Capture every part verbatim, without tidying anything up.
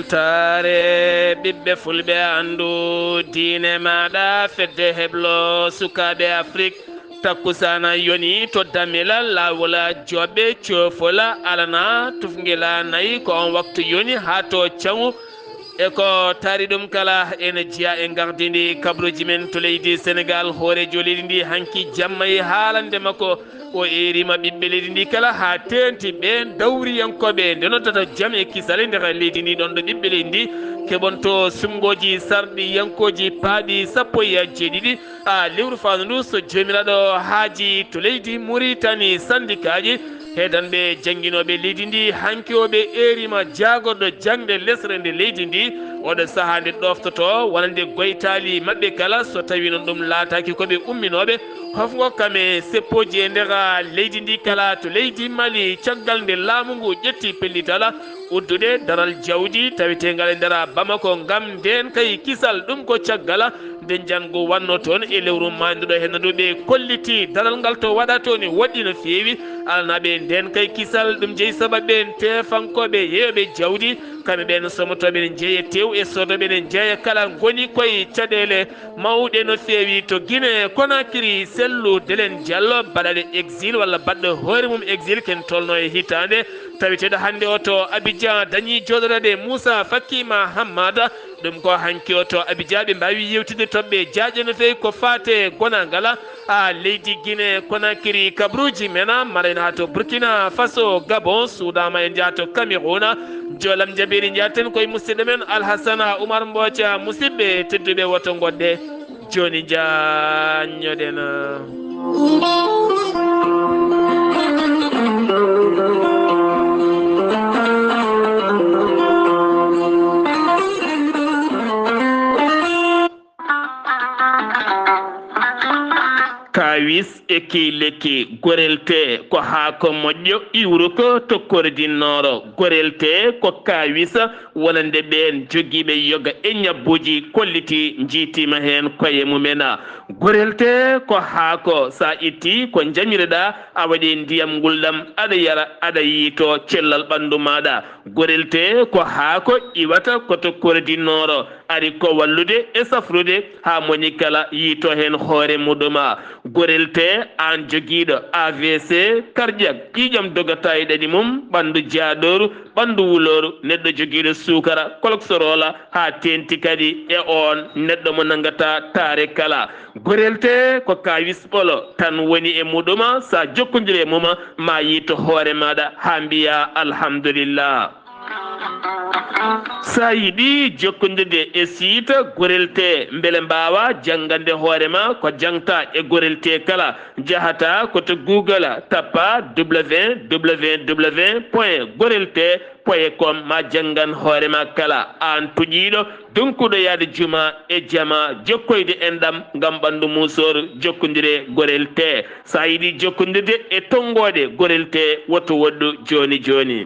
Taare ɓiɓɓe fulɓe, anndu diine maaɗa, fedde heblo sukaaɓe Afrik. Takkusaana yoni to Damila, laawol jooɓe coofola alana tufngela nayi, ko on waktu yoni haa to caŋu. E ko taari ɗum kala ene jeya e gardindi kabruuji men to leydi Senegaal. Hooreejo leydi ndi hanki jamma e haalande makko, o eerima ɓiɓɓe leydi ndi kala haa teenti ɓeen dawriyankooɓe nde noddata jam e kisal e nder leydi ndi, ɗon ɗo ɓiɓɓe leydi ndi keɓonto suɓngooji sarɗiyankooji paaɗi sappo e jeeɗiɗi. A lewru faandu ndu, so Joomiraaɗo haaji, to leydi Muritani, sandikaaji, heedanɓe jannginooɓe leydi ndi, hanki o ɓe eerima jaagorɗo jaŋde lesre nde leydi ndi. Oɗo sahaa nde ɗoftoto wonande goytaali maɓɓe kala, so tawi noon ɗum laataaki ko ɓe umminooɓe hofgo kam e seppooji e nder leydi ndi kala. To leydi Mali, caggal nde laamu ngu ƴetti pellital uddude daral jawdi taweteengal e nder Bamako ngam ndeen kay kisal, ɗum ko caggal nde njanngu wonno toon e lewru maayduɗo henna ndu, ɓe kolliti daral ngal to waɗa toon e woɗɗi no feewi. Alanaaɓe ndeen kay kisal, ɗum jeyi sababu ɓeen teefankooɓe yeeyooɓe jawdi, kamɓe ɓeen somotooɓe ne njeeya tew e soodooɓe ne njeeya kala, ngoni koye caɗeele mawɗe no feewi. To Guinée Conakry, Sellu Delen Diallo, baɗaɗo exil walla baɗɗo hoore mum exil, ken tolno e hitaande taweteeɗo hannde o to Abidjan, dañi jooɗoreede Moussa Fakima Hammada. Ɗum ko hanki o to Abidjan ɓe mbaawi yewtidde toɓɓe jaaƴe no feewi ko faate gonaangal. A leydi Guinée Conakry, kabruuji men, marayno haa to Burkina Faso, Gabon, suudaama en njaha to Cameroun. Jolam jabiiri njaarten koye musidɗo men Alhassana Oumar Mboca. Musidɓe tedduɓe, woto ngoɗɗe. Jooni njaññoɗen. Kaawis e kii lekki. Gorelte ko haako moƴƴo iwruko to Kordi Nooro. Gorelte ko kaawis wonande ɓeen jogiiɓe yoga e ñabbuuji kolliti, njiitiima heen koye mumen. Gorelte ko haako, so a ittii ko njamireɗaa, a waɗi ndiyam ngulɗam, aɗa yara, aɗa yiytoo cellal ɓanndu maaɗa. Gorelte ko haako iwata ko to Kordi Nooro, ari ko wallude e safrude haa moni kala yiytoo heen hoore muɗum. Gorelte, aan jogiiɗo A V C cardiaque, ƴiiƴam dogataa e ɗaɗi mum, ɓanndu jaaɗooru, ɓanndu wulooru, neɗɗo jogiiɗo suukara, koloksoroola, haa teenti kadi e oon neɗɗo mo nanngataa taare kala. Gorelte ko kaawis ɓolo tan woni e muɗum, so a jokkondirii e mum, ma yiyto hoore maaɗa haa mbiyaa alhamdulillah. So a yiɗi jokkondirde e siita Gorelte, mbele mbaawa janngande hoore ma ko jangta e Gorelte kala, njahata ko to Google, tappa www point gorelte point com, ma janngan hoore ma kala. Aan tuƴiiɗo, donkuɗo yahde juma e jama, jokkoyde enɗam ngam ɓanndu muusooru, jokkondiree Gorelte. So a yiɗi jokkondirde e tonngooɗe Gorelte, woto woɗɗu jooni jooni.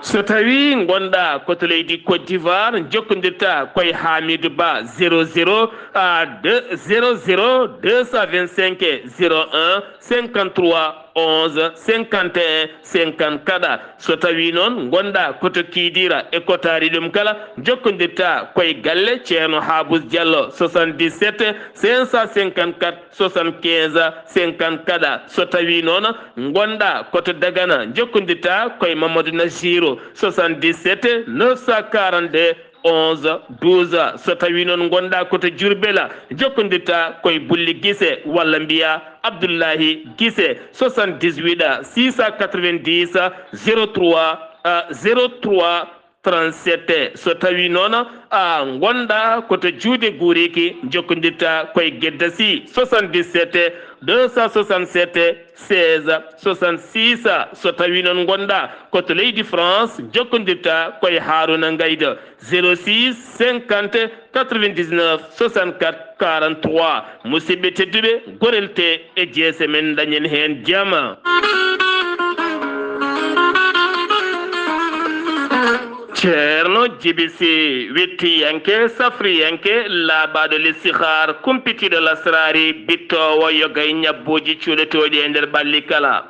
So tawii ngonɗaa ko to leydi Côte d'Ivoire, njokkondirtaa koye Hamidou Ba, zéro zéro, ah, deux, zéro zéro deux cent vingt-cinq zéro un cinquante-trois onze cinquante et un cinquante-quatre. So tawii noon ngonɗaa ko to Kidira e ko taari ɗum kala, njokkondirtaa koye galle Ceerno Haabus Diallo, soixante-dix-sept cinq cent cinquante-quatre soixante-quinze cinquante-quatre. So tawii noon ngonɗaa ko to Dagana, njokkondirtaa koye Mamadou Najiru, soixante-dix-sept neuf cent quarante-deux onze douze. So tawii noon ngonɗaa ko to Diourbel, njokkondirtaa koye Bulli Gise walla mbiyaa Abdullahi Gise, soixante-dix-huit six cent quatre-vingt-dix zéro trois, euh, zéro trois trente-sept. So tawii noon a ngonɗaa ko to Juude Guuriki, njokkondirtaa koye Gedda Sy, soixante-dix-sept deux cent soixante-sept seize soixante-six. So tawii noon ngonɗaa ko to leydi France, njokkondirtaa koye Haaruna Ngaydo, zéro six cinquante quatre-vingt-dix-neuf soixante-quatre quarante-trois. Musidɓe tedduɓe, Gorelte e jeese men, dañen heen jam. Ceerno Jibi Sy, wittiyanke, safriyanke, laaɓaaɗo listihaar, kumpitiiɗo lasraari, bittoowo yoga e ñabbuuji cuuɗotooɗi e nder ɓalli kala.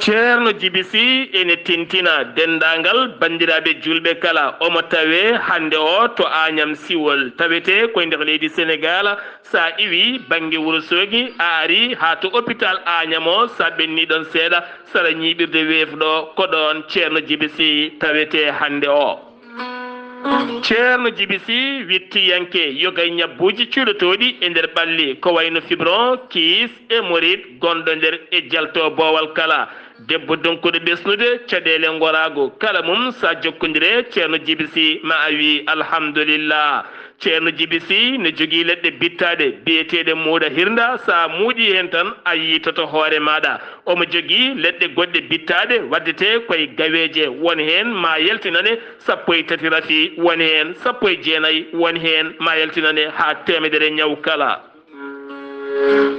Ceerno Jibi Sih ene tintina denndaangal banndiraaɓe juulɓe kala. Omo tawee hannde o to Aañam Siwol, tawetee ko e nder leydi Senegaal. So a iwii bannge Wuro Soogi, a arii haa to opitaal Aañam o, so a ɓennii ɗoon seeɗa, sara ñiiɓirde weef ɗo, ko ɗoon Ceerno Jibi Sih tawetee hannde o. Ceerno Jibi Sih, wittiyanke yoga e ñabbuuji cuuɗotooɗi e nder ɓalli, ko wayno fibron, kiis, hémorroïde, gonɗo nder e jalto boowal kala. Debbo donkuɗo ɓesnude caɗeele ngoraagu kala mum, so a jokkondiree Ceerno Jibi Sih, ma a wii alhamdulillah. Ceerno Jibi Sih ne jogii leɗɗe bittaaɗe biyeteeɗe muuɗa hirnda, so a muuɗii heen tan a yiitoto hoore maaɗa. Omo jogii leɗɗe goɗɗe bittaaɗe waɗdetee ko e gaweeje, won heen ma yaltinane sappo e tati rafi, won heen sappo e jeenayi, won heen ma yaltinane haa teemedere ñaw kala.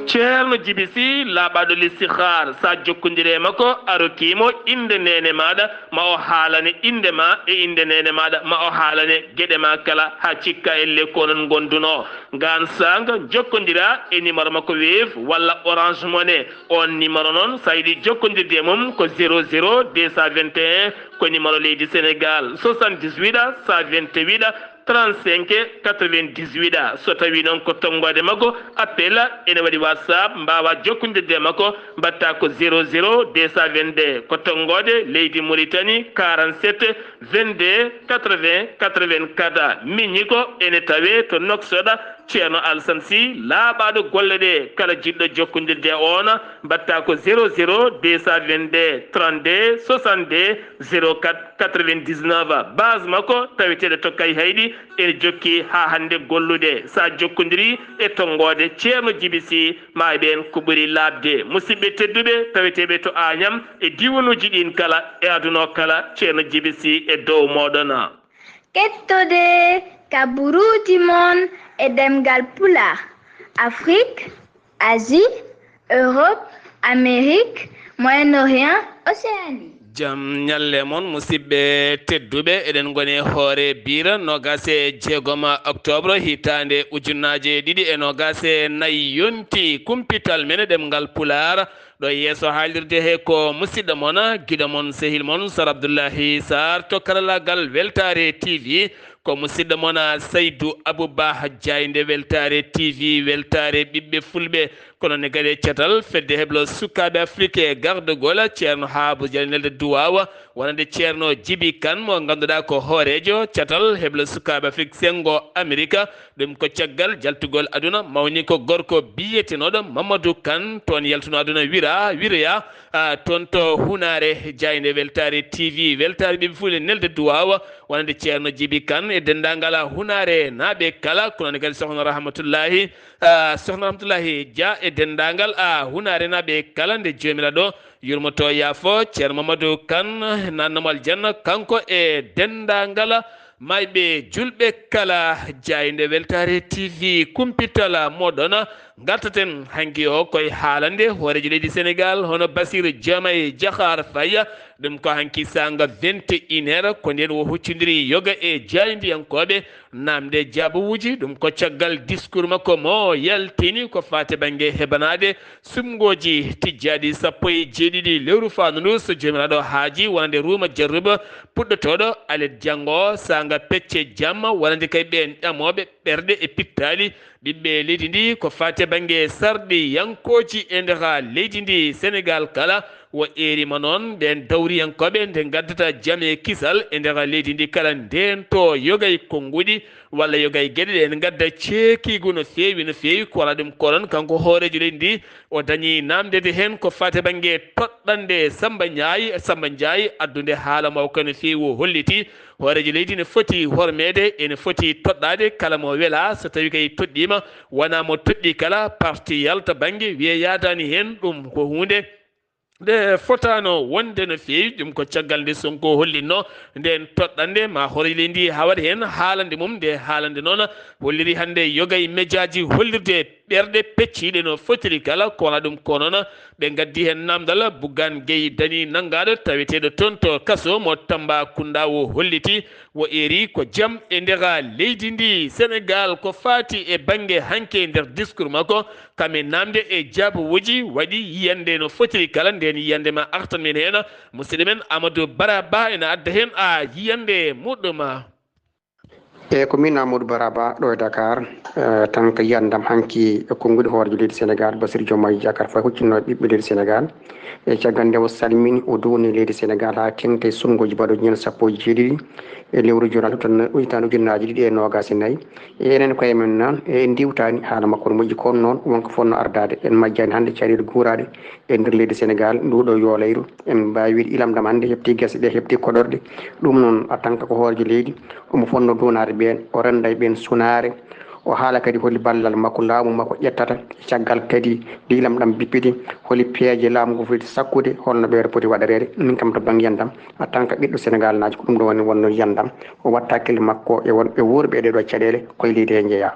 Ceerno Jibi Sih, laaɓaaɗo listihaar, so a jokkondirii e makko, a rokkii mo innde neene maaɗa, ma o haalane innde ma e innde neene maaɗa, ma o haalane geɗe ma kala, haa cikka elle ko onon ngondunoo. Ngaan saanga, jokkondiraa e numéro makko Wave walla Orange Money. Oon numéro noon, so a yiɗii jokkondirde e mum, ko zéro zéro deux cent vingt et un, ko numéro leydi Senegaal, soixante-dix-huit, cent vingt-huit, trente-cinq, quatre-vingt-dix-huit. So tawii noon ko tonngoode makko, appel, ene waɗi WhatsApp, mbaawaa jokkondirde e makko, mbaɗtaa ko zéro zéro deux cent vingt-deux, ko tonngoode leydi Mauritanie, quarante-sept, vingt-deux, quatre-vingts, quatre-vingt-quatre. Miñi ko ene tawee to Nouakchott, Ceerno Alsan Sih, laaɓaaɗo golle ɗe, kala jiɗɗo jokkondirde e oon, mbaɗtaa ko zéro zéro deux cent vingt-deux trente-deux soixante-deux zéro quatre quatre-vingt-dix-neuf. Base makko taweteeɗo to Kayhayɗi, ene jokki haa hannde gollude. So a jokkondirii e tonngoode Ceerno Jibi Sih, ma a heɓ heen ko ɓuri laaɓde. Musidɓe tedduɓe taweteeɓe to Aañam e diiwanuuji ɗiin kala e aduna o kala, Ceerno Jibi Sih e dow mooɗon. Kettode ka buruuji mon e ɗemngal Pulaar, Afrique, Asie, Europe, Amérique, Moyen-Orient, Océanie. Jam ñalle mon, musidɓe tedduɓe. Eɗen ngoni e hoore biira noogaas e jeegom octobre hitaande ujunnaaje ɗiɗi e noogaas e nayi, yonti kumpital men e ɗemngal Pulaar. Ɗo yeeso haalirde he ko musidɗo mon, giɗo mon, sehil mon, Sar Abdullahi Sarr to karallaagal Weltaare T V. Ko musidɗo mon, Saydu Abu Bah, jaaynde Weltaare T V, weltaare ɓiɓɓe fulɓe. Kono ne kadi e catal fedde heblo sukaaɓe Afrik e gardagol Ceerno Haabu Jalal Nelde Duwaawa, wonande Ceerno Jibi Kan, mo ngannduɗaa ko hooreejo catal heblo sukaaɓe Afrik senngo Amerika. Ɗum ko caggal jaltugol aduna mawni ko gorko biyetenooɗo Mamadou Kan, toon yaltuno aduna wira, wiroya, a, toon to Hunaare, jaaynde Weltaare T V, weltaare ɓiɓɓe fulɓe Nelde Duwaawa, wonande Ceerno Jibi Kan e denndaangal Hunaare naaɓe kala, kono ne kadi Sohna Rahmatullahi, a, Sohna Rahmatullahi Dia e denndaangal, a, Hunaare naaɓe kala, nde Joomiraaɗo yurmoto yaafo Ceerno Mamadou Kan, naatnamo aljanna, kanko e denndaangal maayɓe julɓe kala. Jaaynde Weltaare T V, kumpital mooɗon. Ngartaten hanki o koye haalande hooreejo leydi Senegaal, hono Bassirou Diomaye Diakhar Faye. Ɗum ko hanki saanga vingt et une heures, ko ndeen o huccondiri yoga e jaayndiyankooɓe, naamnde jaabawuuji. Ɗum ko caggal discours makko mo yaltini ko faati bannge heɓanaade suɓngooji tijjaaɗi sappo e jeeɗiɗi lewru faandu ndu, so Joomiraaɗo haaji, wonande Ruuma Jarruba puɗɗotooɗo alet janngo, saanga pecce jamma, wonande kay ɓeen ƴamooɓe ɓerɗe e pittaali ɓiɓɓe leydi ndi, ko faati e bannge sarɗiyankooji e nder leydi ndi Senegaal kala. Wo eerima noon ɓeen dawriyankooɓe nde ngaddata jam e kisal e nder leydi ndi kala, ndeen to yoga e konnguɗi walla yoga e geɗe ɗe ene ngadda ceekiigu no feewi, no feewi. Ko alaa ɗum ko noon, kanko hooreejo leydi ndi, o dañi naamndeede heen ko faati e bannge toɗɗannde Samba Ndiaye, Samba Ndiaye addunde haala mawka no feewi. O holliti hooreejo leydi ne foti hormeede, ene foti toɗɗaade kala mo welaa. So tawii kay toɗɗiima, wonaa mo toɗɗii kala, parti yalta bannge, wiyee yaadaani heen. Ɗum ko huunde nde fotaano wonde no feewi. Ɗum ko caggal nde Sonko hollinno ndeen toɗɗannde ma hooreejo leydi ndi hawat heen haalande mum. Nde haalande noon holliri hannde yoga e mejaaji hollirde ɓerɗe pecciiɗe no fotiri kala, ko wona ɗum ko noon ɓe ngaddi heen naamndal. Bugaan Gey Dani nanngaaɗo taweteeɗo toon to kaso mo Tambacounda o holliti o eeri ko jam e nder leydi ndi Senegaal. Ko faati e bannge hanki e nder diskur makko kam e naamnde e jaabawuuji waɗi yiyannde no fotiri kala. Ndeen yiyannde ma artan men heen musidɗo men Amadou Baraba ene adda heen a yiyannde muɗɗum. Eeyi, ko miin Amadou Baraba ɗo e Dakar. Eh, tan ko yiyannde am hanki e konnguɗi hooreejo leydi Senegaal, Bassirou Diomaye Diakhar Faye, huccinnooɓe ɓiɓɓe leydi Senegaal. E caggal nde o salmini, o duwni leydi Senegaal haa teŋti e suɓngooji baɗooji ñande sappo e jeeɗiɗi e lewru juin, tan ujunaaji ɗiɗi e noogaas e nayi. E enen koye men noon, e en ndiwtaani haala makko no moƴƴi, kono noon wonko fotnoo ardaade, en majjaani hannde caɗeele guuraaɗe e nder leydi Senegaal, nduuɗo yoolayru. En mbaawi wiide ilam ɗam hannde heɓtii gese ɗe, heɓtii koɗorɗe. Ɗum noon, a tan ko hooreejo leydi, omo fotnoo duwanaade ɓeen, o rennda e ɓeen sunaare. O haala kadi holi ballal makko, laamu makko ƴettata, caggal kadi nde ilam ɗam bippiti, holi peeje laamu ngu foti sakkude, holno ɓeeɗo poti waɗareede. Min kam to bannge yiyannde am, en tant que ɓiɗɗo Senegaalnaajo, ko ɗum ɗo woni wonnoo yiyannde am. O watta hakkille makko e won, e wuurɓe e ɗee ɗoo caɗeele, koye leydi he njeyaa.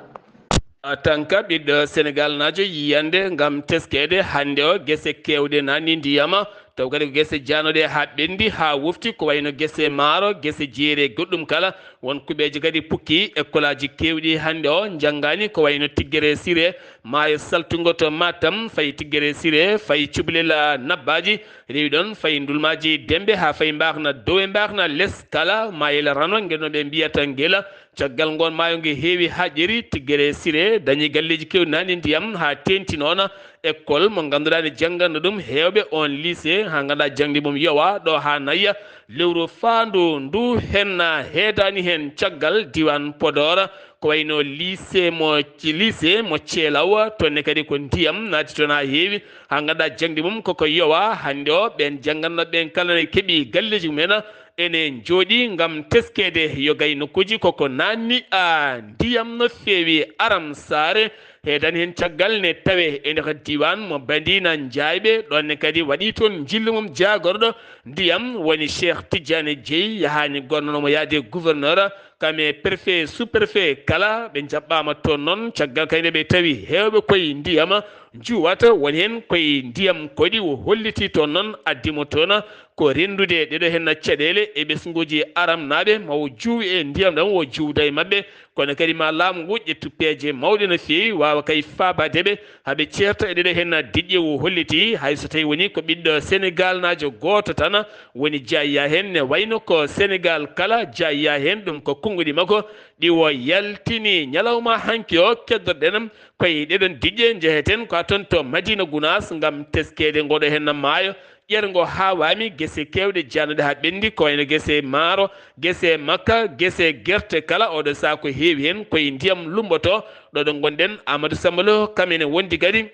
En tant que ɓiɗɗo Senegaalnaajo, yiyannde ngam teskeede hannde o, gese keewɗe naatni ndiyam, taw kadi ko gese jaanooɗe haa ɓenndi, haa wofti, ko wayno gese maaro, gese jeeri e goɗɗum kala. Won kuɓeeje kadi pukki ekkolaaji keewɗi hannde o, njanngaani, ko wayno Tiggere Siree, maayo saltungo to Matam, fayi Tiggere Siree, fayi Cubalel Nabbaaji, rewi ɗoon, fayi Ndulmaaji Demmbe, haa fayi Mbaakna dow e Mbaakna les kala, maayel Rano, ngel no ɓe mbiyata Ngela. Caggal ngoon maayo nge heewi haa ƴeri, Tiggere Siree dañi galleeji keewɗi naatni ndiyam haa teeŋti noon école mo ngannduɗaa ne jannganno ɗum heewɓe oon lycée, haa ngannduɗaa jaŋde mum yowaa ɗo haa nayya. Lewru faandu ndu henna heedaani heen caggal diiwaan Podoor, ko wayno lycée mo, lycée mo Ceelaw, toon ne kadi ko ndiyam naati toon haa heewi, haa ngannduɗaa jaŋde mum koko yowaa. Hannde o, ɓeen janngannooɓe ɓeen kala ne keɓi galleeji mumen, ene njooɗii ngam teskeede yogay nokkuuji koko naatni a ndiyam no feewi. Aram Saare heedani heen caggal ne tawe e nder diiwaan mo Bandiina Njaayɓe, ɗoon ne kadi waɗii toon njillu mum jaagorɗo ndiyam, woni Cheikh Tidiane Dieye, yahaani gonnoomo yaade gouverneur, kam e préfet, sous-préfet kala, ɓe njaɓɓaama toon noon. Caggal kadi nde ɓe tawi heewɓe koye ndiyam njuwata, woni heen koye ndiyam koɗi, o holliti toon noon, addi mo toon ko renndude ɗeɗo heen caɗeele e ɓesnguuji aramnaaɓe, ma o juuw e ndiyam ɗam, o juuwda e maɓɓe. Kono kadi ma laamu ngu ƴettu peeje mawɗe no feewi, waawa kay faabaade ɓe, haa ɓe ceerta e ɗeɗo heen diƴƴe. O holliti, hay so tawii woni ko ɓiɗɗo Senegaalnaajo gooto tan woni jaayaa heen, ne wayno ko Senegaal kala jaayaa heen, ɗum ko konnguɗi makko ɗi o yaltini. Ñalawma hanki o, keddorɗen koye ɗeɗon diƴƴe, njeheten ko haa toon to Madina Gunaas ngam teskeede ngoɗo heen maayo. Ƴerngo haawaami, gese keewɗe jaanooɗe haa ɓenndi, ko wayno gese maaro, gese makka, gese gerte kala. Oɗo sahaa ko heewi heen koye ndiyam lummbotoo. Ɗo ɗo ngonɗen, Amadou Samba Lo kam ene wondi kadi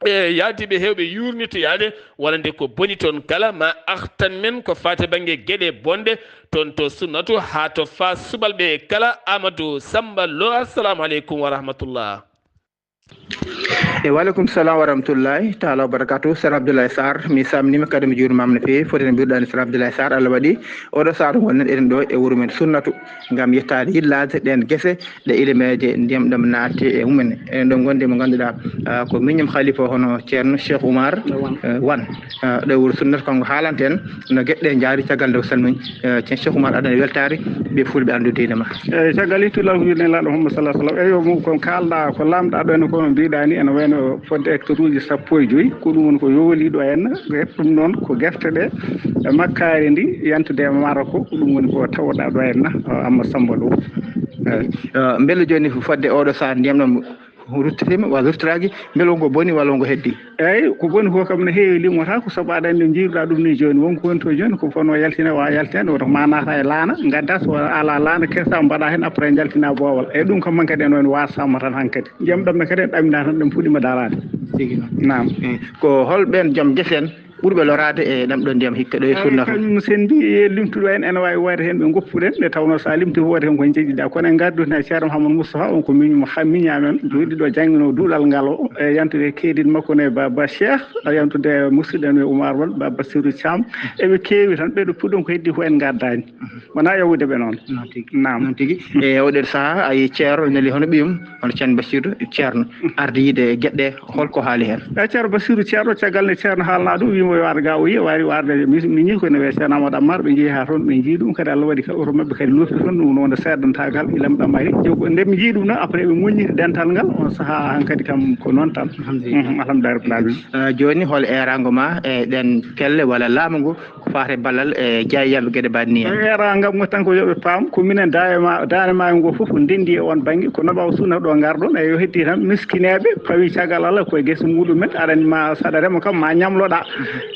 e yahdiiɓe heewɓe yuurnitoyaade wonande ko boni toon kala. Ma artan men ko faati bannge geɗe bonɗe toon to Sunnatu haa to Faas Subalɓe kala. Amadou Samba Lo, assalamu aleykum wa rahmatullah. E waleykum salam wa rahmatullahi taala wa barakatuh. Sar Abdoulaye Sarr, mi salminiima kadi mi juurimaama no feewi. Foti no mbiruɗaa ni, Sar Abdoulaye Sarr, Allah waɗi oɗo saatu ngonɗen eɗen ɗo e wuro men Sunnatu ngam yettaade yillaade ɗeen gese ɗe ilimeeje ndiyam ɗam naati e mumen. Eɗen ɗo ngonɗi mo ngannduɗaa, ah, ko miñum khalifa hono Ceerno Cheikh Oumar, eh, Wan. Ah, ɗo e wuro Sunnatu, kanko haalanta en no geɗe ɗe njaari caggal nde o salmini. Eh, Ceerno Cheikh Oumar, aɗa weltaare ɓe fulɓe anndu diine ma. Eeyi, caggal ittu law ko wiɗen laaɗo Muhammad sallallahu alaihi wasallam. Eeyo, mo kon kaalɗa ko lamɗa ɗo, ene ko no mbiɗa ni, ene wayno fodde hectare uji sappo e joyi, ko ɗum woni ko yooli ɗo henna. Ko ɗum noon ko gerte ɗe, e makkaari ndi yantude e maaro ko, ko ɗum woni ko tawɗa ɗo henna, Amma Samba Lo. Eeyi. Eh, mbele jooni fodde oɗo sahaa ndiyam ɗam ruttitiima walla ruttitaaki, mbele wonko boni walla wonko heddi? Eeyi, ko boni ko kam ne heewi, limmotaako, sabu aɗa anndi, njiiruɗaa ɗum ni jooni, wonko woni to jooni, ko fotnoo yaltine, waawa yaltinde, woto ma naata e laana, ngaddaa, so alaa laana, kirsa mbaɗa heen, après njaltina boowal. Eeyi, ɗum kam hankadi en woni waasama tan hankadi. Ndiyam ɗam ne kadi en ɗamina tan, ɗam fuɗɗiima daraade. Tigi noon. Naam. Eh, ko hol ɓeen joom gese en ɓurɓe loraade e ɗam ɗo ndiyam hikka ɗo e Ay, sunnata? Kañum sen mbi e limtuɗo en, ene waawi wayde heen ɓe ngoppuɗen, nde tawnoo so a limti ko wayde heen ko en njeɗiɗa. Kono en ngardu heen e Ceerno Mouhamadou Moustapha, on ko miñum ha miñaami on, jooɗiɗo jannginoo duɗal ngal o, e yantude keedit makko ne Baba Cheikh, e yantude musidɗo en Oumar Wal, Baba Sirou Thiam. Eɓe keewi tan, ɓeɗo puɗɗon ko heddi ko en ngardaani. Wonaa yawude ɓe noon. Noon tigi. Naam. Noon tigi. E oɗen sahaa, a yi Ceerno neli hono ɓiyum, hono Ceerno Bassirou, Ceerno ardiiɗe geɗɗe, holko haali heen? E Ceerno Bassirou, Ceerno, caggal nde Ceerno haalnaa ɗum, wiimo yo ar ga, o yi, o ari, o arde, mi, mi ñii ko ne wiyee Ceerno Amadou Ammar, ɓe njehi haa toon, ɓe njii ɗum, kadi Allah waɗi ka oto maɓɓe kadi loppi toon, ɗum noon seeɗan tagal, ilam ɗam ari. Jogo, nde mi njii ɗum noon, après ɓe moññiri dental ngal, on sahaa hankadi kam ko noon tan. Alhamdulillah. Mhm, alhamdulillah rabbil alamin. Eh, jooni hol eeraango ma e ɗen pelle walla laamu ngu ko faati e ballal e jaayiyaɓe geɗe mbaɗe ni en? Era ngam mo tan ko yoɓe paam, ko minen daane ma, daane maayo ngo fof ndenndi e on bannge, ko no ɓaawa sunna ɗo ngarɗon, e yo heddi tan miskineeɓe pawi caggal Allah koye gese muɗumen, aɗa anndi ma saɗa rema kam ma ñamloɗa,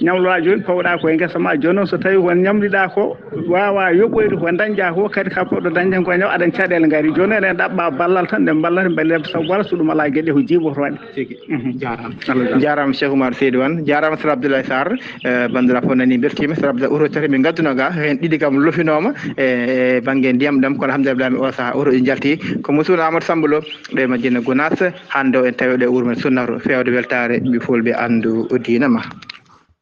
ñamloɗa jooni pawɗa koye gesa ma, jooni noon so tawi ko ñamliɗa ko wawa yoɓoyde ko dañƴa ko, kadi ka poɗɗo dañde hen ko ñaw, aɗa anndi caɗeele ngari, jooni enen ɗaɓɓa ballal tan, nde mballata, mballeɓe sabu wala so ɗum ala geɗe ko jiiɓotoɗe. Tigi. Mhm. Jaaraama. Allah jaaraama. Jaaraama Cheikh Oumar Seydou Anne, jaaraama Sir Abdoulaye Sarr. Eh, banndiraaɓe fof nani, mbeltiima. Sir Abdoulaye, oto tati min ngaddunoo ga, heen ɗiɗi kam lofinoo ma, e, e bannge ndiyam ɗam, kono alhamdulillah, o sahaa oto ɗi njalti. Ko musidɗo Amadou Samba Lo, ɗo e Madina Gounass, hannde o en tawi ɗo e wuro men Sunnaro, feewde weltaare, ɓe fulɓe anndu diina ma.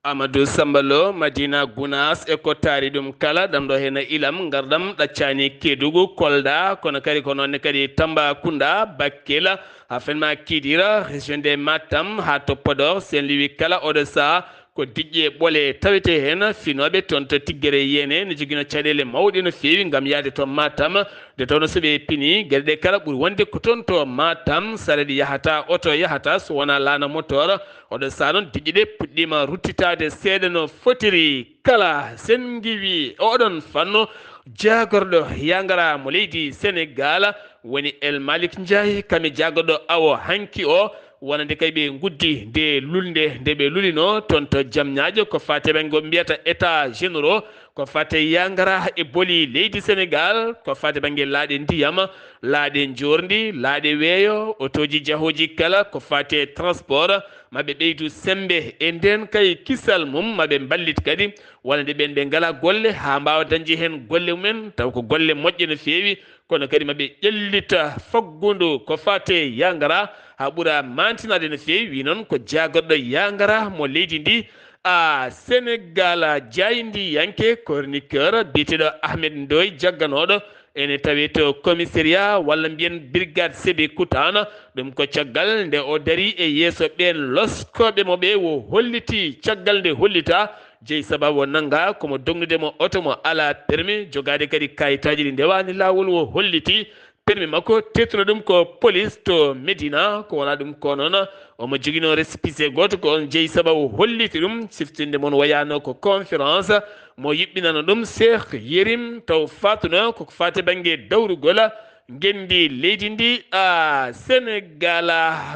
Amadou Samba Lo, Madina Gounass, e ko taari ɗum kala, ɗam ɗo heen ilam, ngarɗam ɗaccaani Kédougou, Kolda, kono kadi ko noon ne kadi Tambacounda, Bakel, haa fen ma Kidira, région de Matam, haa to Podor, Saint-Louis kala, oɗo sahaa ko diƴƴe ɓole tawetee heen, finooɓe toon to Tiggere Yene ne jogino caɗeele mawɗe no feewi ngam yahde to Matam, nde tawno so ɓe pini, geɗe ɗe kala ɓuri wonde ko toon to Matam, sareet yahata, oto yahata, so wonaa laana motoor, oɗo sahaa noon diƴƴe ɗe puɗɗiima ruttitaade seeɗa no fotiri. Kala sen ngiwi oɗon fannu, jaagorɗo yangara mo leydi Senegal woni El Malick Ndiaye, kami jaagorɗo awo hanki o, wonande kay ɓe nguddi nde lulnde nde ɓe lulino toon to Jamñaajo, ko faate ɓe ngo mbiyata état généraux, ko faate yangara e boli leydi Senegal, ko faate bannge laaɗe ndiyam, laaɗe njoorndi, laaɗe weeyo, otooji jahooji kala, ko faate transport, maɓe ɓeydu semmbe e ndeen kay kisal mum, maɓe mballit kadi wonande ɓeen ɓe ngalaa golle haa mbaawa dañde heen golle mumen, taw ko golle moƴƴe no feewi, kono kadi maɓe ƴellita faggundu ko faate yangara haa ɓura maantinaade no feewi. Wi noon ko jaagorɗo yangara mo leydi ndi, a Senegal, jaayndiyanke, chroniqueur biyeteeɗo Ahmed Ndoye, jagganooɗo ene tawee to commissariat walla mbiyen brigade Sébikotane. Ɗum ko caggal nde o darii e yeeso ɓeen loskooɓe mo ɓe, o holliti caggal nde hollita jeyi sababu o nannga ko mo dognude mo oto mo alaa permis, jogaade kadi kayitaaji ɗi ndewaani laawol, o holliti permis makko, teetuno ɗum ko police to Médina, ko wonaa ɗum ko noon, omo joginoo récépissé gooto, ko on jeyi sababu holliti ɗum, siftinde mon wayaano ko conférence mo yuɓɓinano ɗum Cheikh Yérim, taw faatuno ko ko faati bannge dawrugol ngenndi leydi ndi, a Senegal.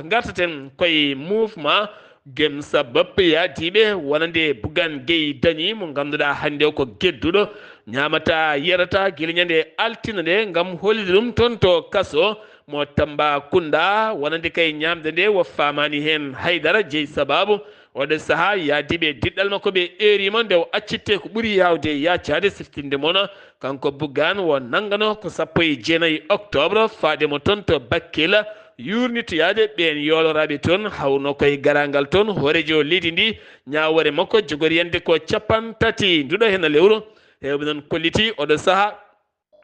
Ngartaten koye mouvement Gem Sabap yaadiiɓe wonande Bougane Gueye Dany mo ngannduɗaa hannde o ko gedduɗo, ñaamata, yarata gila ñande altine nde ngam hollitde ɗum toon to kaso mo Tambacounda, wonande kay ñaamde nde o faamaani heen haydara, jeyi sababu oɗo sahaa yaadiiɓe diɗɗal makko ɓe eeriima nde o accitte ko ɓuri yaawde yaacaade, siftinde mon kanko Bougane o nanngano ko sappo e jeenayi octobre faade mo toon to Bakel, yuurnitoyaade ɓeen yooloraaɓe toon, hawno koye garaangal toon hooreejo leydi ndi, ñaawoore makko jogori yande ko cappanɗe tati nduɗo heen lewru. Heewɓe noon kolliti oɗo sahaa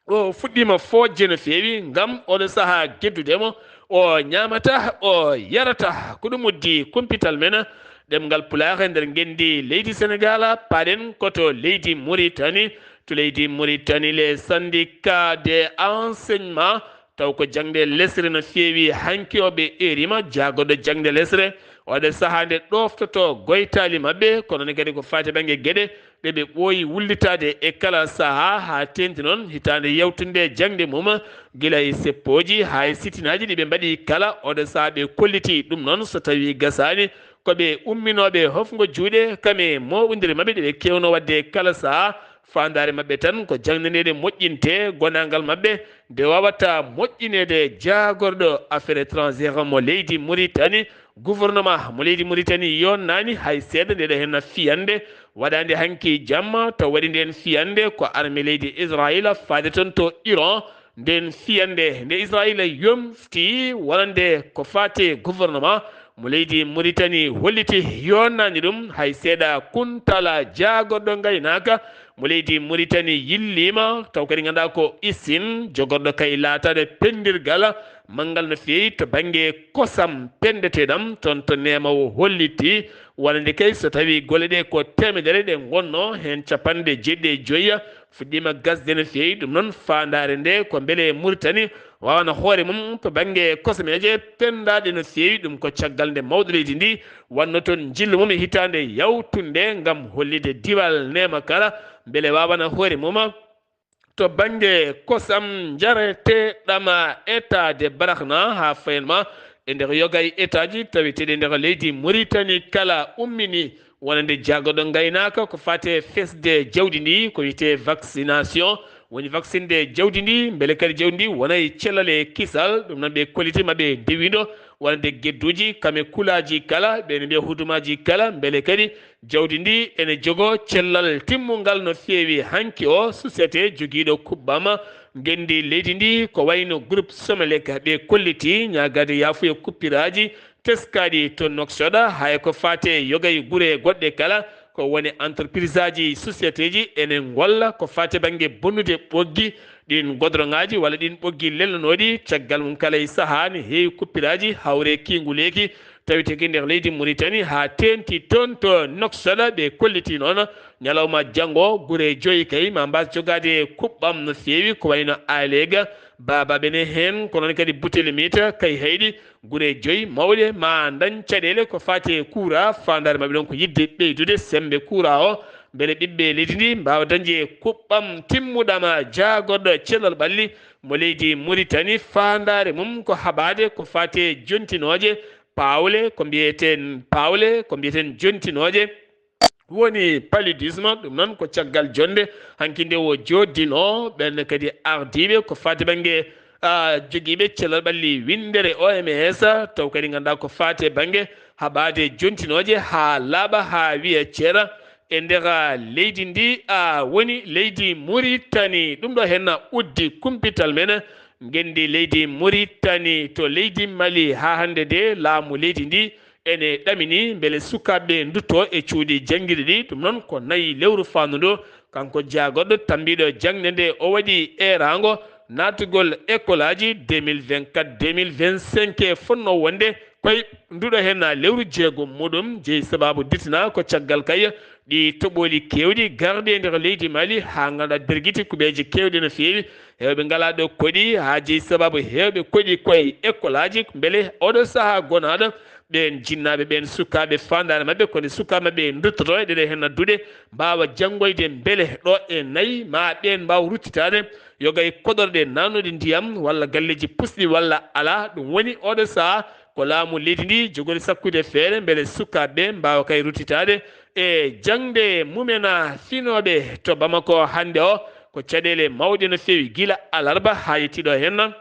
o fuɗɗiima fojje no feewi ngam oɗo sahaa geddude mo, o ñaamata, o yarata. Ko ɗum uddi kumpital men ɗemngal Pulaar e nder ngenndi leydi Senegal, paaɗen ko to leydi Mauritanie, to leydi Mauritanie, les syndicats de enseignement, taw ko jaŋde lesre no feewi hanki o, ɓe eeriima jaagorɗo jaŋde lesre, oɗo sahaa nde ɗooftoto goytaali maɓɓe, kono ne kadi ko faati bannge geɗe ɗe ɓe ɓooyi wullitaade e kala sahaa, haa teeŋti noon hitaande yawtunde jaŋde mum, gila e seppooji haa e sittinaaji ɗi ɓe mbaɗi kala, oɗo sahaa ɓe kolliti ɗum noon, so tawii gasaani, ko ɓe umminooɓe hofngo juuɗe, kam e mooɓondire maɓɓe ɗe ɓe keewno waɗde kala sahaa, Faandaare maɓɓe tan ko jaŋde nde ɗe moƴƴinte gonaangal maɓɓe nde waawata moƴƴineede. Jaagorɗo affaire étrangère mo leydi Mauritanie, gouvernement mo leydi Mauritanie yonnaani hay seeɗa nde ɗo henna fiyannde waɗaande hanki jamma. To waɗi ndeen fiyannde ko armée leydi Israël faade toon to Iran. Ndeen fiyannde nde Israël yomti wonande ko faati gouvernement mo leydi Mauritanie holliti yonnaani ɗum hay seeɗa. Kuntala jaagorɗo ngaynaaka mo leydi Mauritanie yilliima, taw kadi ngannduɗaa ko isin jogorɗo kay laataade penndirgal manngal no feewi to bannge kosam penndeteeɗam toon to Neema. O holliti wonande kay so tawii golle ɗe ko teemedere ɗe ngonnoo heen capanɗe jeeɗiɗi e joyi fuɗɗiima gasde no feewi. Ɗum noon faandaare nde ko mbele Mauritanie waawana hoore mum to bannge kosameeje penndaaɗe no feewi. Ɗum ko caggal nde mawɗo leydi ndi waɗno toon njillu mum e hitaande yawtunde ngam hollitde diwal Neema kala mbele waawana hoore mum to bannge kosam njareteeɗam, état de Barakna, haa fayin ma e nder yoga e état ji taweteeɗi e nder leydi Mauritanie kala ummini wonande jaagorɗo ngaynaaka ko faati e fesde jawdi ndi, ko wiyetee vaccination, woni vaccinde jawdi ndi, mbele kadi jawdi ndi wona e cellal e kisal. Ɗum noon ɓe kolliti maɓɓe ndewindo wonande gedduuji kam e kulaaji kala, ɓe ne mbiya hudumaaji kala, mbele kadi jawdi ndi ene jogoo cellal timmungal no feewi. Hanki o société jogiiɗo kuɓɓam ngenndi leydi ndi ko wayno groupe Somelec, ɓe kolliti ñaagaade yaafuya kuppiraaji teskaaɗi to Nouakchott, hay ko faati e yoga e gure goɗɗe kala, ko woni entreprise aji, société ji ene ngolla ko faati bannge bonnude ɓoggi ɗin godroŋaaji walla ɗin ɓoggi lelnanooɗi. Caggal mum kala e sahaa ne heewi kuppiraaji hawre kiinguleeki tawetee ki nder leydi Mauritanie haa teeŋti toon to Nouakchott. Ɓe kolliti noon ñalawma janngo gure joyi kay ma mbaas jogaade kuɓɓam no feewi ko wayno Alega, Baba ɓe ne heen, ko noon kadi Boutelmite, Kayhayɗi, gure joyi mawɗe ma ndañ caɗeele ko faati e kuura. Faandaare maɓɓe ɗoon ko yiɗde ɓeydude semmbe kuura o, mbele ɓiɓɓe leydi ndi mbaawa dañde kuɓɓam timmuɗam. Jaagorɗo cellal ɓalli mo leydi Mauritanie, faandaare mum ko haɓaade ko faati e jontinooje paawle, ko mbiyeten paawle, ko mbiyeten jontinooje, woni paludisme. Ɗum noon ko caggal jonnde hanki nde o jooddinoo ɓeen kadi ardiiɓe ko faati bannge, ah, jogiiɓe cellal ɓalli winndere O M S, taw kadi ngannduɗaa ko faati e bannge haɓaade jontinooje haa laaɓa haa wiya ceera e nder, ah, leydi ndi, ah, woni leydi Mauritanie. Ɗum ɗo heen uddi kumpital men ngenndi leydi Mauritanie to leydi Mali. Haa hannde de laamu leydi ndi ene ɗamini mbele sukaaɓe nduttoo e cuuɗi janngirɗi ɗi. Ɗum noon ko nayi lewru faandu ndu kanko jaagorɗo tammbiiɗo jaŋde nde o waɗi eeraango naatugol école aji deux mille vingt-quatre deux mille vingt-cinq e fotnoo wonde koye nduɗo heen lewru jeegom muɗum. Jeyi sabaabu dirtina ko caggal kay ɗi toɓooli keewɗi garɗi e nder leydi Mali haa ngannduɗaa bergiti kuɓeeje keewɗe no feewi. Heewɓe ngalaa ɗo koɗi haa jeyi sabaabu heewɓe koɗi koye école aji mbele oɗo sahaa gonaaɗo ɓeen jinnaaɓe, ɓeen sukaaɓe, faandaare maɓɓe ko nde sukaaɓe maɓɓe nduttoto e ɗeɗe heen duɗe, mbaawa janngoyde mbele ɗo e nayi ma ɓeen mbaawa ruttitaade yoga e koɗorɗe naatnuɗe ndiyam walla galleeji pusɗi walla alaa. Ɗum woni oɗo sahaa ko laamu leydi ndi jogori sakkude feere mbele sukaaɓe ɓe mbaawa kay ruttitaade e jaŋde mumen. Finooɓe to Bamako hannde o ko caɗeele mawɗe no feewi gila alarba haa yettii ɗo heen.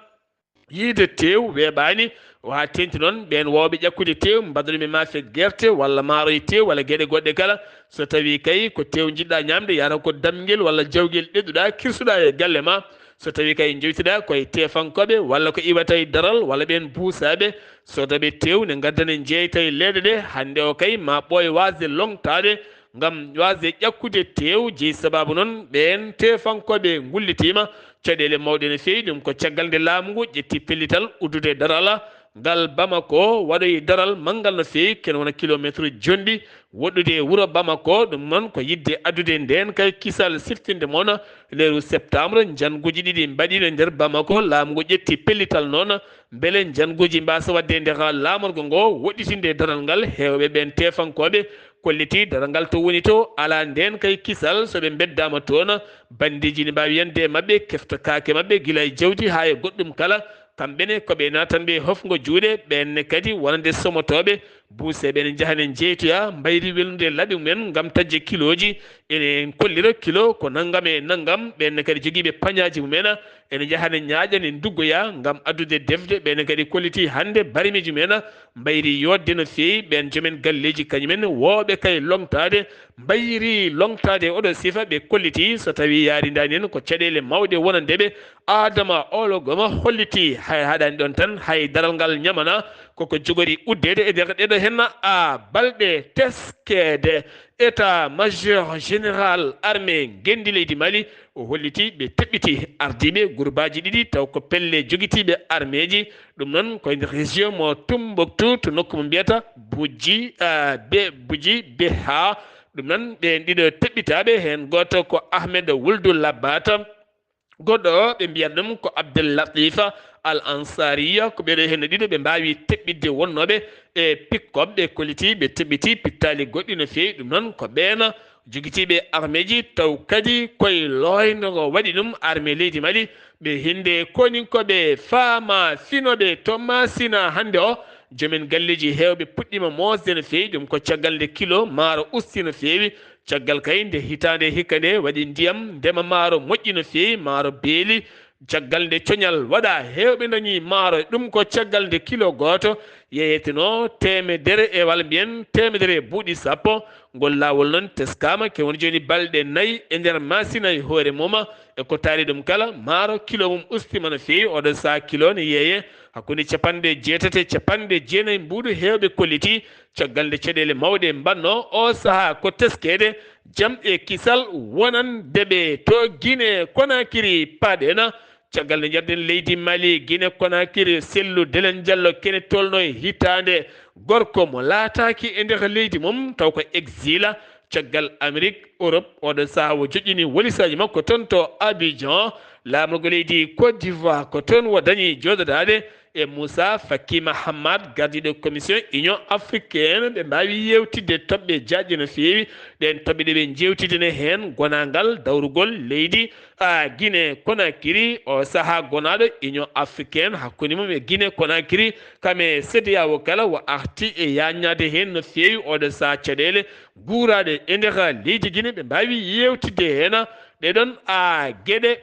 Yiide teew weeɓaani, o haa teeŋti noon ɓeen waawɓe ƴakkude teew, mbaɗanooɓe maafe gerte walla maaro e teew walla geɗe goɗɗe kala. So tawii kay ko teew njiɗɗaa ñaamde, yahata ko damngel walla jawgel ɗeɗɗuɗaa, kirsuɗaa e galle ma. So tawii kay njowtiɗaa ko e teefankooɓe walla ko iwata e daral walla ɓeen buusaaɓe, sodooɓe teew ne ngaddana jeeyta e leeɗe ɗe. Hannde o kay ma ɓooy waasde lomtaade ngam waasde ƴakkude teew. Jeyi sabaabu noon ɓeen teefankooɓe ngullitiima caɗeele mawɗe no feewi. Ɗum ko caggal nde laamu ngu ƴetti pellital uddude daral ngal Bamako, waɗoyi daral manngal no feewi, kene wona kilomeetre jonɗi woɗɗude e wuro Bamako. Ɗum noon ko yiɗde addude ndeen kay kisal siftinde mon. Lewru septembre, njannguuji ɗiɗi mbaɗiino nder Bamako. Laamu ngu ƴetti pellital noon mbele njannguuji mbaasa waɗde e nder laamorgo ngo, woɗɗitinde daral ngal heewɓe ɓeen teefankooɓe. Kolliti daral ngal to woni to, alaa ndeen kay kisal. So ɓe mbeddaama toon, banndiiji ne mbaawi yande e maɓɓe, kefta kaake maɓɓe, gila e jawdi haa e goɗɗum kala. Kamɓe ne ko ɓe natanɓe hofgo juuɗe, ɓen ne kadi wonande somotooɓe, buuseeɓe ne njahane jeytoya mbayri welnude laaɓi mumen ngam taƴde kilooji. Ene kollira kilo ko nanngam e nanngam, ɓen ne kadi jogiiɓe pañaaji mumen, ene njahane ñaaƴa ne nduggoya ngam addude defde, ɓen ne kadi kolliti hannde barmiiji mumen mbayri yooɗde no feewi, ɓen joomen galleeji kañumen wooɓe kay lomtaade, mbayri lomtaade oɗo sifa, ɓe kolliti so tawii yaarindaani en ko caɗeele mawɗe wonande ɓe. Adama Olo Goma holliti hay haɗaani ɗon tan, hay daral ngal ñamana koko jogori uddeede e nder ɗeɗo henna a balɗe teskeede. État major général armée ngenndi leydi Mali, o holliti ɓe teɓɓiti ardiiɓe gurbaaji ɗiɗi taw ko pelle jogitiiɓe armeeji. Ɗum noon ko e nder région mo Tumbuktu to nokku mo mbiyata Buji, ah, be, Buji Beha. Ɗum noon ɓeen ɗiɗo teɓɓitaaɓe, heen gooto ko Ahmed Wuldu Labata, goɗɗo o ɓe mbiyata ɗum ko Abdel Latifa Al Ansariya. Ko ɓeeɗo heen ɗiɗo ɓe mbaawi teɓɓitde wonnooɓe e pick-up, ɓe kolliti ɓe teɓɓiti pittaali goɗɗi no feewi. Ɗum noon ko ɓeen jogitiiɓe armeeji taw kadi koye looyndo ngo waɗi ɗum armée leydi Mali. Ɓe hinde koninkooɓe faama finooɓe to Masina hannde o, joomen galleeji heewɓe puɗɗiima moosde no feewi. Ɗum ko caggal nde kilo maaro usti no feewi. Caggal kay nde hitaande hikka nde waɗi ndiyam, ndema maaro moƴƴi no feewi, maaro beeli. Caggal nde coñal waɗa, heewɓe dañi maaro, ɗum ko caggal nde kilo gooto yeeyetenoo teemedere e, walla mbiyen teemedere e buuɗi sappo. Ngol laawol noon teskaama ke woni jooni balɗe nayi e nder Masina e hoore mum. E ko taari ɗum kala, maaro kilo mum ustiima no feewi. Oɗo sahaa kilo ne yeeye hakkunde capanɗe jeetati e capanɗe jeenayi mbuuɗu, heewɓe kolliti. Caggal nde caɗeele mawɗe mbaɗnoo, oo sahaa ko teskeede jam e kisal wonande ɓe to Guinée Conakry. Paaɗen caggal nde njarɗen leydi Mali, Guinée Conakry, Cellou Dalein Diallo kene tolno e hitaande, gorko mo laataaki e nder leydi mum, taw ko exila caggal Amérique, Europe. Oɗo sahaa o joƴƴini wolisaaji makko toon to Abidjan, laamorgo leydi Côte d'Ivoire. Ko toon o dañi jooɗodaade e Moussa Faki Mahamat, gardiiɗo commission Union africaine. Ɓe mbaawi yeewtidde toɓɓe jaajɗe no feewi. Ɗeen toɓɓe ɗe ɓe njeewtidene heen gonaangal dawrugol leydi, a, Guinée Conakry. O sahaa gonaaɗo Union africaine hakkunde mum e Guinée Conakry, kam e CEDEAO kala, o arti e yaaññaade heen no feewi. Oɗo sahaa caɗeele guuraaɗe e nder leydi Guinée ɓe mbaawi yeewtidde heen ɗee ɗoon, a, geɗe,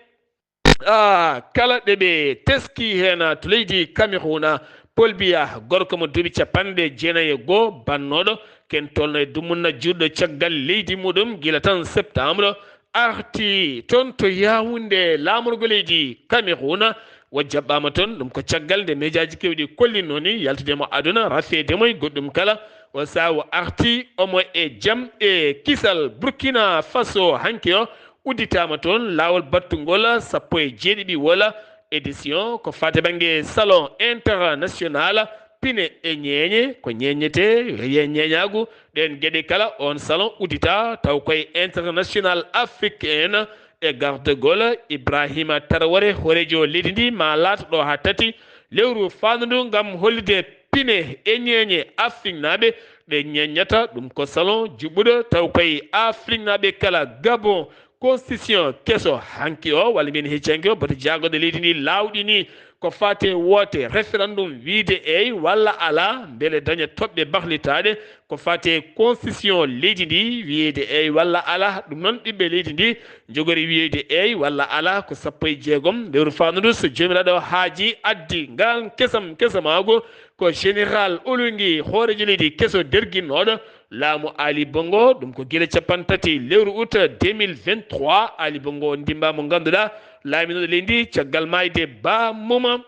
a, kala ɗe ɓe teski heen to leydi Cameroun. Paul Biya, gorko mo duuɓi capanɗe jeenayi e goo, bannooɗo ken tolno e dumunna juutɗo caggal leydi muɗum gila tan septembre, arti toon to Yaoundé, laamorgo leydi Cameroun. O jaɓɓaama toon, ɗum ko caggal nde mejaaji keewɗi kollinnoo ni yaltude mo aduna, rafeede mo e goɗɗum kala. O sahaa o arti omo e jam e kisal. Burkina Faso hanki o udditaama toon laawol battungol sappo e jeeɗiɗi wola édition ko faati bannge salon international pine e ñeeñe, ko ñeeñetee e ñeeñaagu. Ɗeen geɗe kala, oon salon uddita taw koye international africain e gardagol Ibrahima Traoré, hooreejo leydi ndi, ma laat ɗo haa tati lewru faandu ndu ngam hollitde pine e ñeeñe Afriknaaɓe ɗe ñeeñata. Ɗum ko salon juɓɓuɗo taw koye Afriknaaɓe kala. Gabon, constitution keso hanki o, walla mbiyen hecci hanki o, bato jaagorɗo leydi ndi laawɗini ko faati e woote référendum, wiyde eey walla alaa, mbele daña toɓɓe bahlitaaɗe. Ko faati e constitution leydi ndi, wiyde eey walla alaa. Ɗum noon, ɓiɓɓe leydi ndi njogori wiyde eey walla alaa ko sappo e jeegom lewru faandu ndu, so Joomiraaɗo haajii, addi ngal kesam kesamaagu. Ko Général Oligui, hooreejo leydi keso derginnooɗo laamu Ali Bongo, ɗum ko gila capanɗe tati lewru août deux mille vingt-trois. Ali Bongo, o ndimba mo ngannduɗaa, laaminooɗo leydi caggal maayde bammum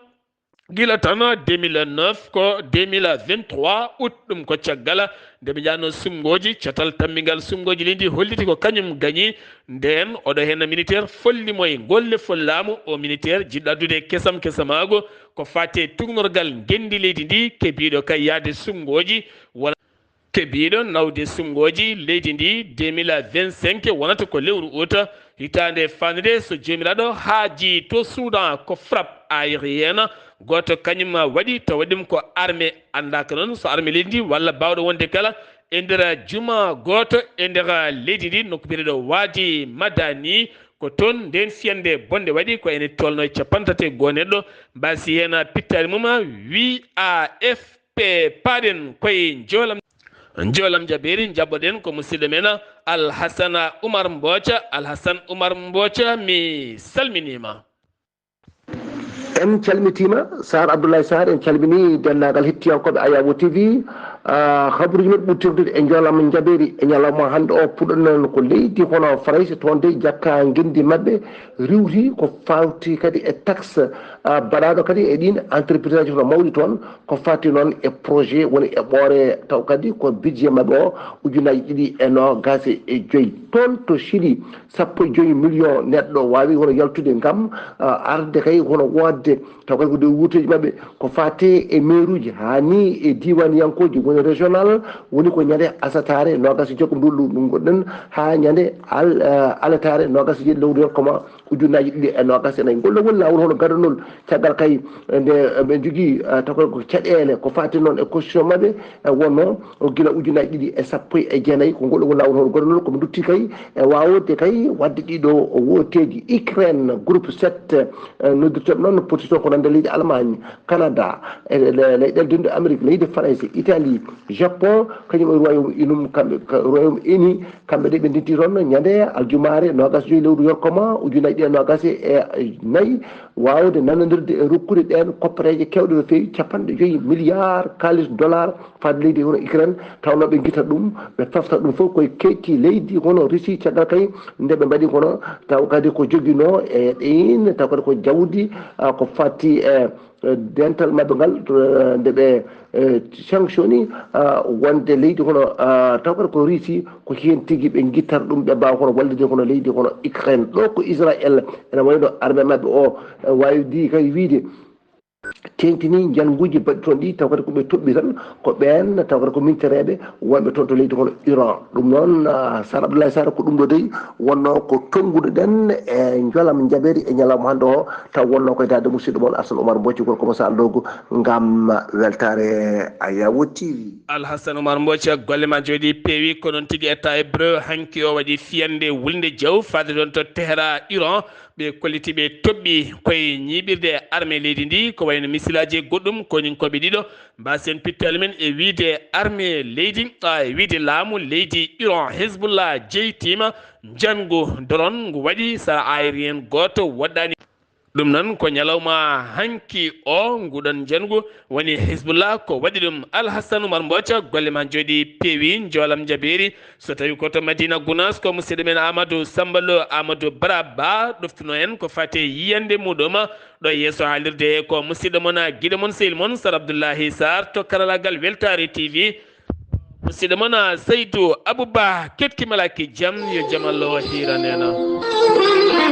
gila tan deux mille neuf, ko deux mille vingt-trois août, ɗum ko caggal nde ɓe njahnoo suɓngooji, catal tammbiingal suɓngooji leydi holliti ko kañum gañi. Ndeen oɗo heen militaire folli mo e golle follaamu, o militaire jiɗɗo addude kesam kesamaagu ko faati e tuugnorgal ngenndi leydi ndi, kebiiɗo kay yahde suɓngooji, wona kebiiɗo nawde suɓngooji leydi ndi deux mille vingt-cinq, wonata ko lewru août hitaande faandude, so Joomiraaɗo haajii. To Soudan, ko frappe aérienne gooto kañum waɗi, tawa ɗum ko armée, anndaaka noon so armée leydi ndi walla baawɗo wonde kala, e nder juma gooto e nder leydi ndi, nokku biyeteeɗo Wadi Madani. Ko toon ndeen fiyannde bonnde waɗi, ko ene tolnoo e cappanɗe tati e goo neɗɗo mbaasi heen pittaali mum. Wi A F P, paaɗen koye njoolam, njoolam jabeeri, njaɓɓoɗen ko musidɗo men Alhassana Oumar Mboca. Alhassane Oumar Mboca, mi salminiima. En calmitiima, Sar Abdoulaye Sar, en calminii denndaangal hettiyankooɓe Ayaawo T V. Ah, habaruuji men ɓuri teddude e njoolam jabeeri e ñalawma hannde o, puɗɗoɗen ko leydi hono Farayse, toon de jakka ngenndi maɓɓe riiwti ko fawti kadi e taxe, ah, baɗaaɗo kadi e ɗiin entreprise aji hono mawɗi toon, ko fati noon e projet woni e ɓoore, taw kadi ko budget maɓɓe o ujunaaji ɗiɗi e noogaas e joy. Toon to Chili, sappo e joy million neɗɗo waawi hono yaltude ngam, ah, arde kay hono woodde, taw kadi ko nder wuurteeji maɓɓe, ko fate e meeruuji haa ni e diiwaaniyankooji woni régional, woni ko ñande asataare noogaas e jeegom ndu, ndu ngonɗen, haa ñande al-, ah, alataare noogaas e jeeɗiɗi lewru yokkoma ujunaaji ɗiɗi e noogaas e nayi. Ngol ɗoo woni laawol hono gadanol caggal kay nde ɓe njogii, ah, taw kadi ko caɗeele ko fate noon e constitution maɓɓe, eh, wonnoo o gila ujunaaji ɗiɗi e sappo e jeenayi. Ko ngol ɗoo woni laawol hono gadanol, ko ɓe ndutti kay e waawde kay waɗde ɗiɗo wooteeji. Ukraine, groupe sept, eh, noddirteeɓe noon position ko nande leydi Allemagne, Canada, e le-, leyɗeele denɗe Amérique, leydi Farayse, Italie, Japon, kañum e Royaume Unum, kamɓe, ka-, Royaume Uni, kamɓe de ɓe ndenti toon ñande aljumaare noogaas joy lewru yokkoma ujunaaji ɗiɗi e noogaas e nayi, waawde nanondirde e rokkude ɗeen koppareeje keewɗe no feewi, cappanɗe joy milliard kaalis dollar, faade leydi hono Ukraine, tawnoo ɓe ngita ɗum, ɓe fafta ɗum fof koye keeci leydi hono Russie, caggal kay nde ɓe mbaɗi kono taw kadi ko joginoo e ɗeen, taw kadi ko jawdi, ah, ko fati e, e dental maɓɓe ngal, eh, nde ɓe, eh, sanctioni, ah, wonde leydi hono, ah, taw kadi ko Russie, ko heen tigi ɓe ngittata ɗum, ɓe mbaawa hono wallude hono leydi hono Ukraine. Ɗo ko Israël, ene wayno armée maɓɓe o, eh, waawi ndi kay wiyde, teeŋtini njannguuji baɗɗi toon ɗi, taw kadi ko ɓe toɓɓi tan, ko ɓeen, taw kadi ko mintereeɓe wonɓe toon to leydi hono Iran. Ɗum noon, ah, Sar Abdoulaye Sar, ko ɗum ɗo dey wonnoo ko tonngude ɗen e njoolam jabeeri e ñalawma hannde o, taw wonnoo koye daade musidɗo mon Alhassane Oumar Mboca, gorko mo Saalndoogu, ngam weltaare Ayaawo T V. Alhassane Oumar Mboca, golle ma njooɗii peewi, ko noon tigi etta e breu hanki o waɗi fiyannde wulnde jaw faade toon to Tehran, Iran. Ɓe kolliti ɓe toɓɓi koye ñiiɓirde armée leydi ndi, ko wayno misilaaji e goɗɗum, koninkooɓe ɗiɗo mbaasi en pittaali men e wiyde armée leydi, a, e wiyde laamu leydi Iran, Hezbollah jeytiima njanngu drone ngu waɗi sara aérien gooto woɗɗaani. Ɗum noon ko ñalawma hanki o nguɗon njanngu woni Hezbollah ko waɗi ɗum. Alhassane Oumar Mboca, golle ma njooɗii peewi, njoolam jabeeri. So tawi ko to Madina Gounass, ko musidɗo men Amadou Samba Lo, Amadou Baraba, ɗoftuno en ko fate yiyannde muɗum ɗo yeeso haalirde he. Ko musidɗo mon, giɗo mon, sehil mon, Sar Abdoullahi Sarr to karallagal Weltaare T V. Musidɗo mon, Seydou Abouba, ketki malaki jam, yo jam Allah hiiran en.